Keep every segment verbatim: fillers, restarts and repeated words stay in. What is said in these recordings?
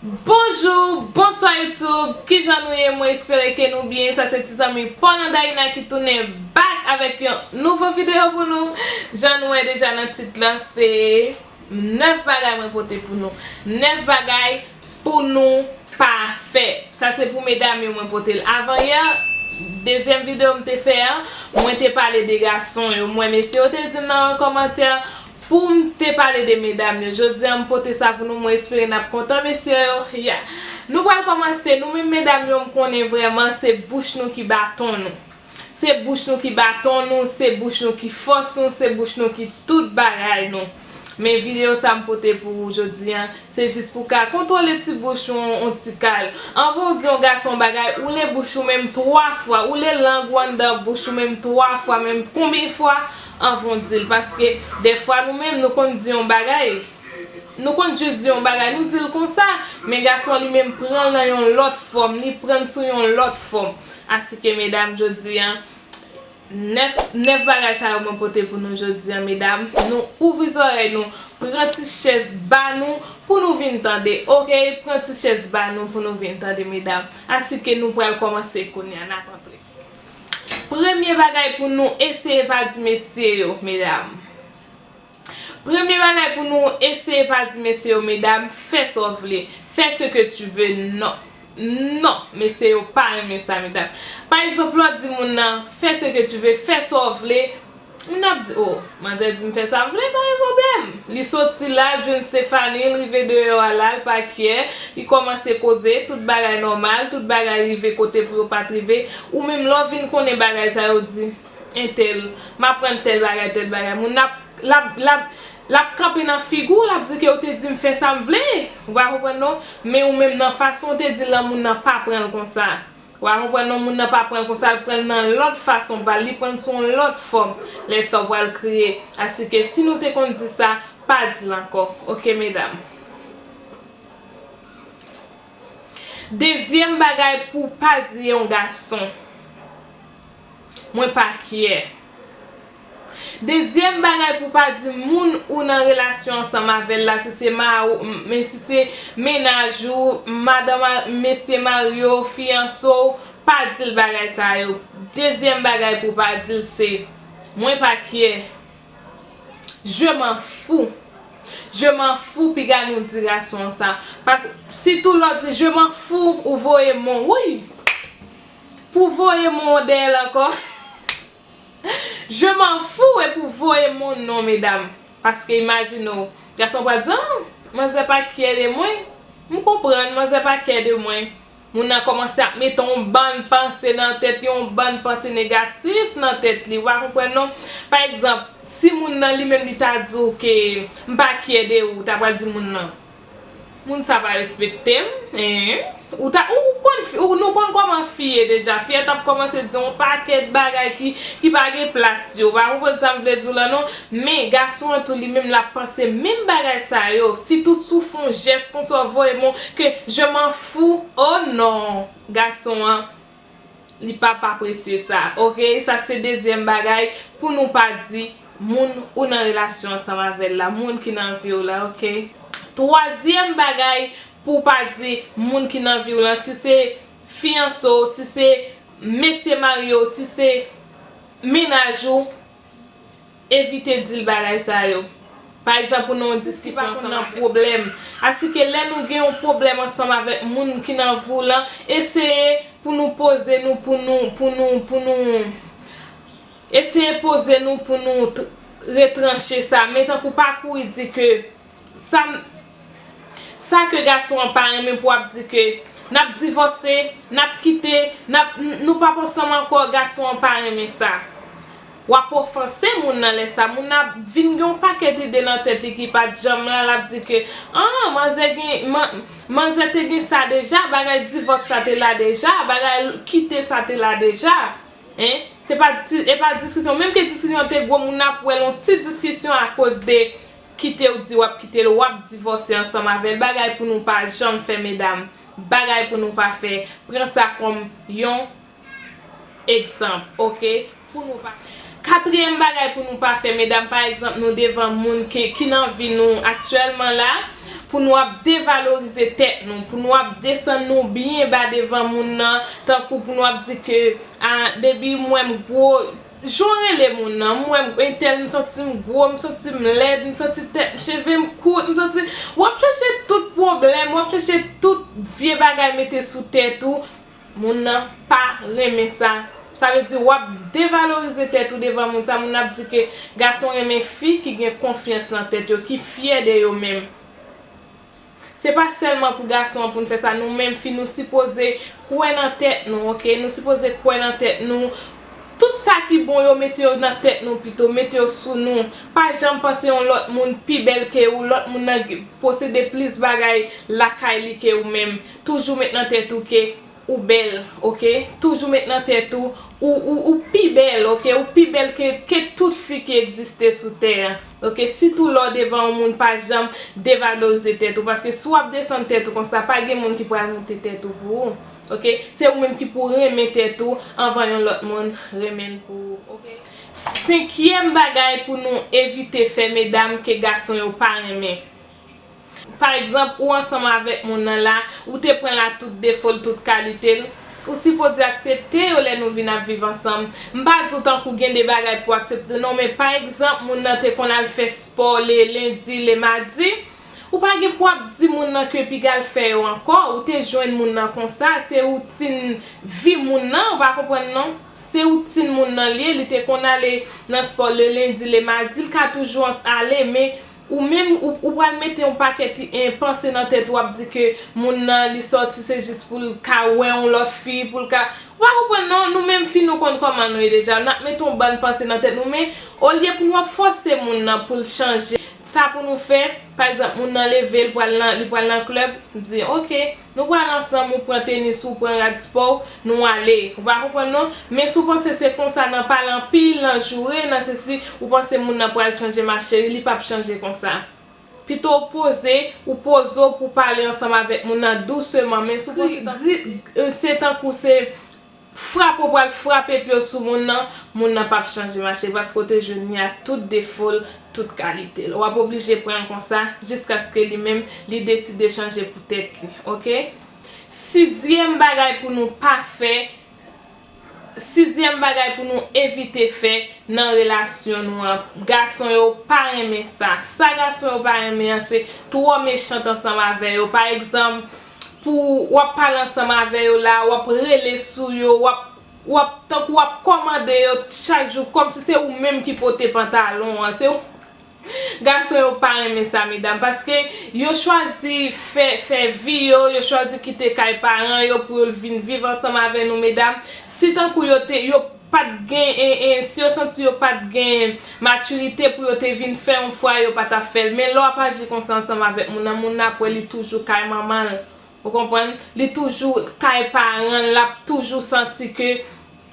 Bonjou, bonswa YouTube, kijan nou ye? Mwen espere ke nou byen. Sa se ti zanmi pa w nan Daïna ki tounen back avèk yon nouvo videyo pou nou. Jan nou wè deja nan tit lan, se nèf bagay mwen pote pou nou. Nèf bagay pou nou pa fè. Sa se pou medam yo mwen pote l. Avanyè, dezyèm videyo m te fè a, mwen te pale de gason yo. Mwen, mesye yo te di m nan yon kòmantè, pou m te pale de medam yo. Jodi a, m pote sa pou nou, mwen espere n ap kontan, mesye yo. Ya. Nou pral kòmanse, nou menm medam yo, m konnen vrèman se bouch nou ki baton nou. Se bouch nou ki baton nou, se bouch nou ki fòs nou, se bouch nou ki tout bagay nou. Men videyo sa m pote pou ou jodi a, se jis pou w ka kontwole ti bouch ou yon ti kal. Anvan w di yon gason yon bagay, oule bouch ou menm twa fwa, oule lang ou anndan bouch ou menm twa fwa, menm konbyen fwa anvan w di l. Paske dèfwa nou menm, nou konn di yon bagay, nou konn jis di yon bagay, nou di l konsa, men gason an li menm pran l nan yon lòt fòm, li pran l sou yon lòt fòm. Asike medam, jodi a, nèf, nèf bagay sa yo mwen pote pou nou jodi a, medam. Nou ouvri zòrèy nou, pran ti chèz ba nou pou nou vin tande, oke? Pran ti chèz ba nou pou nou vin tande, medam. Asike nou pral kòmanse kounye a, n ap antre. Premye bagay pou nou eseye pa di mesye yo, medam. Premye bagay pou nou eseye pa di mesye yo, medam, fè sa w vle. Fais ce que tu veux, non. Non, mesye yo pa renmen sa, medam. Pa egzanp, lè w di moun nan, fais ce que tu veux, fè sa w vle, moun nan ap di, oh, manzè di m fè sa m vle, pa gen pwoblèm. Li soti la, l jwenn Stephanie, l rive deyò a la, l pa kyè, li kòmanse koze, tout bagay nòmal, tout bagay rive kote pou yo pa t rive. Ou menm, lè w vin konnen bagay sa yo, di, entèl, m aprann tèl bagay, tèl bagay. Moun nan ap, l ap, l ap, l ap kanpe nan figi w, l ap di ke ou te di m fè sa m vle. Ou pa konprann non? Men ou menm nan fason w te di l lan, moun nan pa pran l konsa. Ou pa konprann non, moun nan pa pran l konsa, l pran l nan lòt fason pa l, li pran l sou yon lòt fòm. Lè sa w pral kriye. Asike si nou te konn di sa, pa di l ankò. Oke, medam? Dezyèm bagay pou w pa di yon gason, mwen pa kyè. Dezyèm bagay pou w pa di moun ou nan relasyon ansanm avè l la, si se ma ou, m, men si se mennaj ou, madanm a, mesye mari w, fiyanse w, pa di l bagay sa yo. Dezyèm bagay pou w pa di l se, mwen pa kyè. Je m'en fous. Je m'en fous, piga nou di gason an sa. Pas, sitou lè w di je m'en fous, ou voye mon, woy! Pou voye mon dèyè l ankò. Je m'en fous, e pou voye mon non, medam. Paske imajine w, gason pral di, ah, manzè pa kyè de mwen. M konprann, manzè pa kyè de mwen. Moun nan kòmanse ap mete yon bann panse nan tèt li, yon bann panse negatif nan tèt li. Ou pa konprann non? Pa egzanp, si moun nan li menm li ta di w ke m pa kyè de ou, ou ta pral di moun nan, moun sa pa respekte m, en? Ou ta, ou konn fi, ou, nou konn kòman fi ye deja. Fi a t ap kòmanse di yon pakèt bagay ki, ki pa gen plas yo. Ou pa konprann sa m vle di w lan non? Men gason an tou li menm l ap panse menm bagay sa yo. Sitou si w fè yon jès konsa w voye mon ke je m'en fous, oh non! Gason an, li p ap apresye sa, oke? Sa se dezyèm bagay pou nou pa di moun ou nan relasyon ansanm avè l la, moun ki nan vi w la, oke? Twazyèm bagay pou w pa di moun ki nan vi w lan, si se fiyanse w, si se mesye marye w, si se mennaj ou, evite di l bagay sa yo. Pa egzanp, ou nan yon diskisyon ansanm avè l, pwoblèm. Asike lè nou gen yon pwoblèm ansanm avèk moun ki nan vi w lan, eseye pou nou poze nou, pou nou, pou nou, pou nou, eseye poze nou pou nou t-, retranche sa. Men tankou pa kouri di ke sa m, sa ke gason an pa renmen pou w ap di ke n ap divòse, n ap kite, n ap, n-, nou p ap ansanm ankò, gason an pa renmen sa. W ap ofanse moun nan lè sa. Moun nan ap vin gen yon pakèt ide nan tèt li ki pa t janm la, l ap di ke, ah, manzè gen, man-, manzè te gen sa deja, bagay divòs sa te la deja, bagay kite sa te la deja. Hein? Se pa di-, e pa diskisyon. Menm ke diskisyon an te gwo, moun nan ap wè l yon ti diskisyon akoz de kite w di w ap kite l, w ap divòse ansanm avè l. Bagay pou nou pa janm fè, medam. Bagay pou nou pa fè. Pran sa kòm yon egzanp, oke? Pou nou pa. Katriyèm bagay pou nou pa fè, medam, pa egzanp, nou devan moun ki, ki nan vi nou aktyèlman la, pou nou ap devalorize tèt nou, pou nou ap desann nou byen ba devan moun nan, tankou pou nou ap di ke, ah, baby, m wè m gwo, jan w rele moun nan, m wè m entèl, m santi m gwo, m santi m lèd, m santi tèt m, cheve m kout, m santi, w ap chèche tout pwoblèm, w ap chèche tout vye bagay mete sou tèt ou, moun nan pa renmen sa. Sa vle di w ap devalorize tèt ou devan moun sa, moun nan ap di ke gason renmen fi ki gen konfyans nan tèt yo, ki fyè de yo menm. Se pa sèlman pou gason an pou n fè sa, nou menm fi nou sipoze kwè nan tèt nou, oke? Nou sipoze kwè nan tèt nou. Tout sa ki bon yo mete yo nan tèt nou pito, mete yo sou nou. Pa janm panse yon lòt moun pi bèl ke ou, lòt moun nan posede plis bagay lakay li ke ou menm. Toujou met nan tèt ou ke ou bèl, oke? Toujou met nan tèt ou, ou, ou, ou pi bèl, oke? Ou pi bèl ke, ke tout fi ki egziste sou tè a, oke? Sitou lè w devan yon moun, pa janm devalorize tèt ou, paske si w ap desann tèt ou konsa, pa gen moun ki pral moute tèt ou pou ou, oke? Se ou menm ki pou renmen tèt ou anvan yon lòt moun renmen l pou ou, oke? Senkyèm bagay pou nou evite fè, medam, ke gason yo pa renmen. Pa egzanp, ou ansanm avèk moun nan la, ou te pran l a tout defo l, tout kalite l, ou sipoze aksepte yo lè nou vin ap viv ansanm. M pa di w tankou gen de bagay pou aksepte non, men pa egzanp, moun nan te konn al fè spò le lendi, le madi, ou pa gen pou ap di moun nan ke piga l fè yo ankò, ou te jwenn moun nan konsa, se woutin vi moun nan, ou pa konprann non. Se woutin moun nan li ye, li te konn ale nan spò le lendi, le madi, l ka toujou ale, men ou menm, ou, ou pral mete yon pakèt, eh, panse nan tèt ou, w ap di ke moun nan, li sòti, se jis pou l ka wè yon lòt fi, pou l ka, ou pa konprann non, nou menm fi, nou konn kòman nou ye deja, n ap mete yon bann panse nan tèt nou, men olye pou nou ap fòse moun nan pou l chanje, sa pou nou fè, pa egzanp, moun nan leve, l pral nan, li pral nan klèb, di, oke, nou pral ansanm, ou pran tenis ou, pran rad spò w, nou ale. Ou pa konprann non? Men si w panse se konsa nan pale anpil, nan joure, nan sesi, ou panse moun nan pral chanje ma chérie, li p ap chanje konsa. Pito w poze, ou poze w pou pale ansanm avèk moun nan douseman, men si w panse tankou se, se tankou se frape w pral frape pye w sou moun nan, moun nan p ap chanje ma chérie, paske w te jwenn li a tout defo l, tout kalite l. W ap oblije pran l konsa, jiskaske li menm, li deside chanje pou tèt li, oke? Sizyèm bagay pou nou pa fè, sizyèm bagay pou nou evite fè nan relasyon nou an, gason yo pa renmen sa. Sa gason yo pa renmen an, se twò mechant ansanm avè yo. Pa egzanp, pou w ap pale ansanm avè yo la, w ap rele sou yo, w ap, w ap, tankou w ap kòmande yo chak jou, kòmsi se ou menm ki pote pantalon an, se ou. Gason yo pa renmen sa, medam, paske yo chwazi fè, fè vi yo, yo chwazi kite kay paran yo pou yo vin viv ansanm avè nou, medam. Si tankou yo te, yo pa t gen, e, e, si yo santi yo pa t gen matirite pou yo te vin fè yon fwa, yo pa t ap fè l. Men lè w ap aji konsa ansanm avèk moun nan, moun nan ap wè li toujou kay manman l. Ou konprann? Li toujou kay paran l, l ap toujou santi ke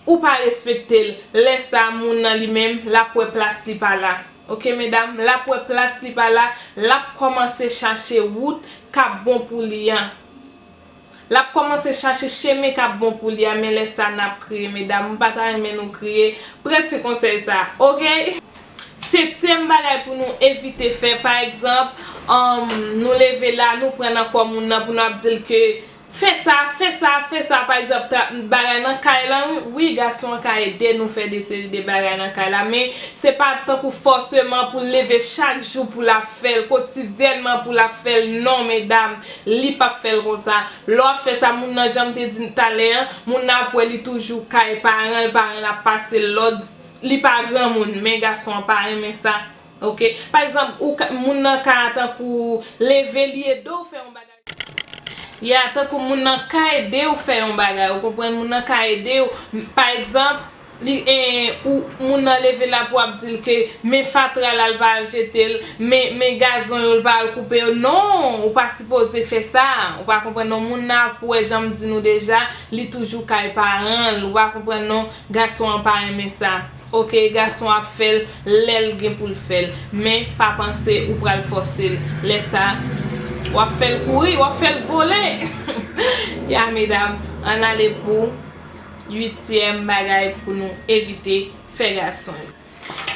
ou pa respekte l. Lè sa a, moun nan li menm, l ap wè plas li pa la. Oke, medam? L ap wè plas li pa la, l ap kòmanse chache wout k ap bon pou li an. L ap kòmanse chache chemen k ap bon pou li a, men lè sa a n ap kriye, medam. M pa ta renmen nou kriye. Pran ti konsèy sa, oke? Setyèm bagay pou nou evite fè, pa egzanp, um, nou leve la, nou pran nan kò moun nan pou nou ap di l ke fè sa, fè sa, fè sa, pa egzanp, tra-, bagay nan kay la, wi, wi, gason an ka ede nou fè de seri de bagay nan kay la, men se pa tankou fòseman pou l leve chak jou pou l ap fè l, kotidyènman pou l ap fè l, non, medam, li p ap fè l konsa. Lè w ap fè sa, moun nan, jan m te di n talè an, moun nan ap wè li toujou kay paran l, paran l ap pase l lòd, li pa granmoun, men gason an pa renmen sa. Oke? Pa egzanp, ou ka, moun nan ka tankou leve, li ede w fè yon bagay. Ya, tankou moun nan ka ede w fè yon bagay, ou konprann? Moun nan ka ede w. M-, pa egzanp, li, eh, ou, moun nan leve la pou w ap di l ke men fatra l al pa al jete l, men, men gazon yo l pa al koupe yo. Non, ou pa sipoze fè sa. Ou pa konprann non, moun nan ap wè jan m di nou deja, li toujou kay paran l. Ou pa konprann non, gason an pa renmen sa. Oke, gason ap fè l lè l gen pou l fè l, men pa panse ou pral fòse l. Lè sa, w ap fè l kouri, w ap fè l vole. Ya, medam, ann ale pou uityèm bagay pou nou evite fè gason yo.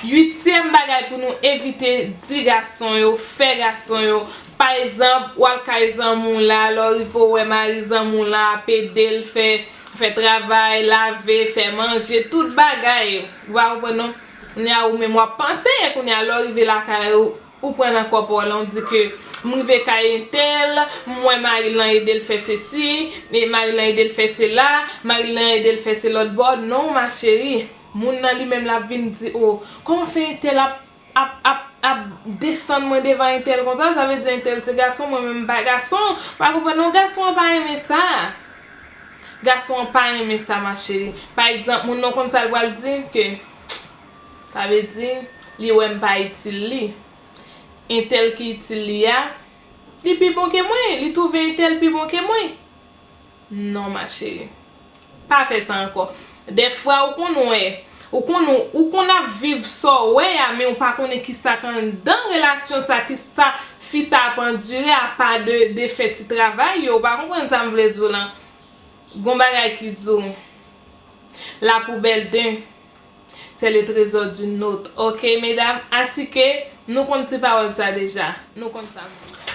Uityèm bagay pou nou evite, di gason yo, fè gason yo. Pa egzanp, w al kay zanmi w la, lè w rive w wè mari zanmi w la ap ede l fè, fè travay, lave, fè manje, tout bagay. Ou pa konprann non? Kounye a ou menm w ap panse, kounye a lè w rive lakay ou, ou pran nan kòpòlan, ou di ke m rive kay entèl, m wè mari l lan ede l fè sesi, e mari l lan ede l fè sela, mari l lan ede l fè se lòt bò. Non, ma chérie. Moun nan li menm l ap vin di, o, kòman fè entèl ap, ap, ap, ap desann mwen devan entèl konsa? Sa vle di entèl se gason, mwen menm m pa gason. Ou pa konprann non, gason an pa renmen sa. Gason an pa renmen sa, ma chérie. Pa egzanp, moun nan konn sa l pral di, ke sa vle di li wè m pa itil li. Entèl ki itil li a, li pi bon ke mwen, li twouve entèl pi bon ke mwen. Non, ma chérie. Pa fè sa ankò. Dèfwa, ou konn wè, ou konn, ou konn ap viv sa w wè a, men ou pa konnen kisa k anndan relasyon sa, kisa fi sa ap andire, apa de, de fè ti travay yo. Ou pa konprann sa m vle di w lan. Gon bagay ki di w, la poubelle d'un, c'est le trésor d'une autre. Ok, medam? Asike, nou konn ti pawòl sa deja. Nou konn sa.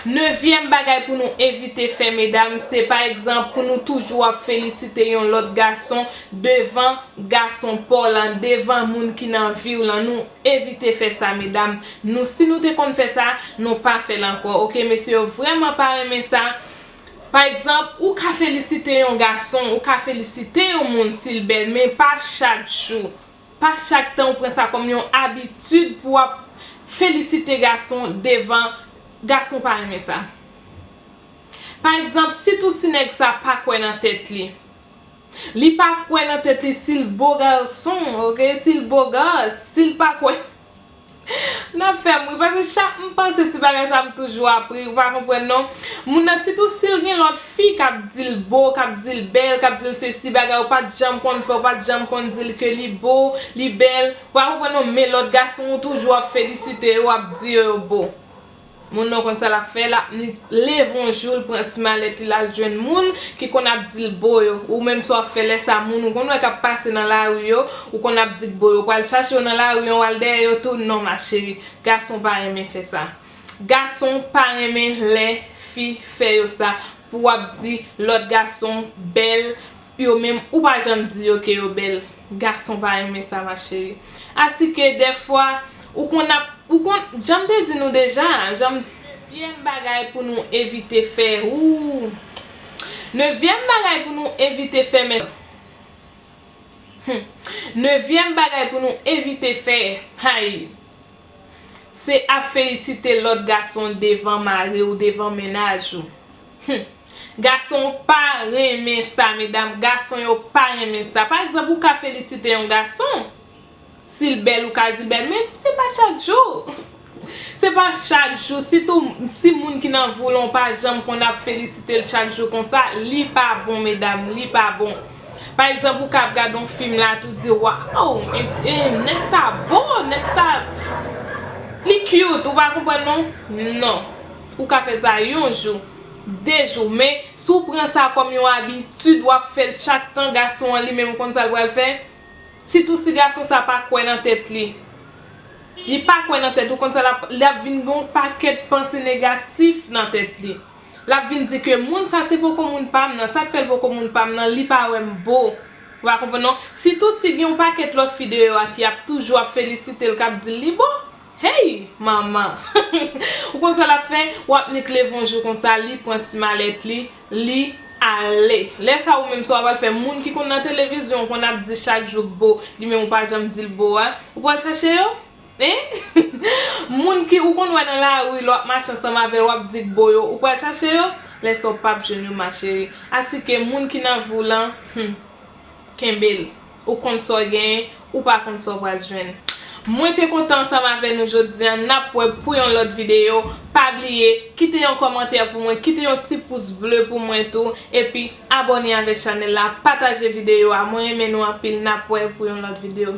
Nevyèm bagay pou nou evite fè, medam, se pa egzanp pou nou toujou ap felisite yon lòt gason devan gason pa w lan, devan moun ki nan vi w lan. Nou evite fè sa, medam. Nou, si nou te konn fè sa, nou pa fè l ankò. Ok, mesye yo vrèman pa renmen sa. Pa egzanp, ou ka felisite yon gason, ou ka felisite yon moun si l bèl, men pa chak jou. Pa chak tan ou pran sa kòm yon abitid pou w ap felisite gason devan, gason pa renmen sa. Pa egzanp, sitou si nèg sa pa kwè nan tèt li. Li pa kwè nan tèt li si l bo gason, ok? Si l bo gas, si l pa kwè. N ap fè m ri, paske chak m panse ti bagay sa, m toujou ap ri, ou pa konprann non. Moun nan, sitou si l gen lòt fi k ap di l bo, k ap di l bèl, k ap di l sesi, bagay ou pa t janm konn fè, ou pa t janm konn di l ke li bo, li bèl, ou pa konprann non, men lòt gason ou toujou ap felisite yo, ap di yo yo bo. Moun nan konn sa l ap fè, l ap ni leve yon jou, l pran ti malèt li, l al jwenn moun ki konn ap di l bo yo. Ou menm sa w ap fè lè sa, moun ou konn wè k ap pase nan lari yo, ou konn ap di k bo yo. Ou pral chache yo nan lari yo, w al dèyè yo tou. Non, ma chérie, gason pa renmen fè sa. Gason pa renmen lè fi fè yo sa. Pou w ap di lòt gason bèl, yo menm, ou pa janm di yo ke yo bèl. Gason pa renmen sa, ma chérie. Asike dèfwa, ou konn ap, ou konn, jan m te di nou deja, jan m, nevyèm bagay pou nou evite fè, ou. Nevyèm bagay pou nou evite fè, men. Hmm. Nevyèm bagay pou nou evite fè, hay. Se ap felisite lòt gason devan mari w, devan mennaj ou. Hmm. Gason pa renmen sa, medam. Gason yo pa renmen sa. Pa egzanp, ou ka felisite yon gason. Si l bèl, ou ka di l bèl, men se pa chak jou. Se pa chak jou. Sitou si moun ki nan vi w lan pa janm konn ap felisite l chak jou konsa, li pa bon, medam, li pa bon. Pa egzanp, ou ka ap gade yon fim la, tou di, waw, e, e, nèg sa bo, nèg sa, li cute, ou pa konprann non? Non. Ou ka fè sa yon jou, de jou, men si w pran sa kòm yon abitid, w ap fè l chak tan, gason an li menm, ou konn sa l pral fè? Sitou si gason sa pa kwè nan tèt li. Li pa kwè nan tèt, ou konn sa l ap, l ap vin gen yon pakèt panse negatif nan tèt li. L ap vin di ke moun sa se poko moun pa m nan, sa k fè l poko moun pa m nan, li pa wè m bo. Ou pa konprann non? Sitou si gen yon pakèt lòt fi deyò a ki ap toujou ap felisite l, k ap di l li bo. Hey, manman! Ou konn sa l ap fè? W ap nik leve yon jou konsa, li pran ti malèt li, li ale. Lè sa ou menm sa w ap al fè, moun ki konn nan televizyon, ou konn ap di chak jou k bo, li menm ou pa janm di l bo a, ou pral chache yo? Hein? Moun ki ou konn wè nan lari, lè w ap mache ansanm avè l, w ap di k bo yo, ou pral chache yo? Lè sa w p ap jwenn yo, ma chérie. Asike moun ki nan vi w lan, hmm, kenbe l. Ou konn sa w genyen, ou pa konn sa w pral jwenn. Mwen te kontan ansanm avè nou jodi a. N ap wè pou yon lòt videyo. Pa bliye, kite yon kòmantè pou mwen, kite yon ti pous ble pou mwen tou. Epi, abòne avèk chanèl la, pataje videyo a. Mwen renmen nou anpil. N ap wè pou yon lòt videyo.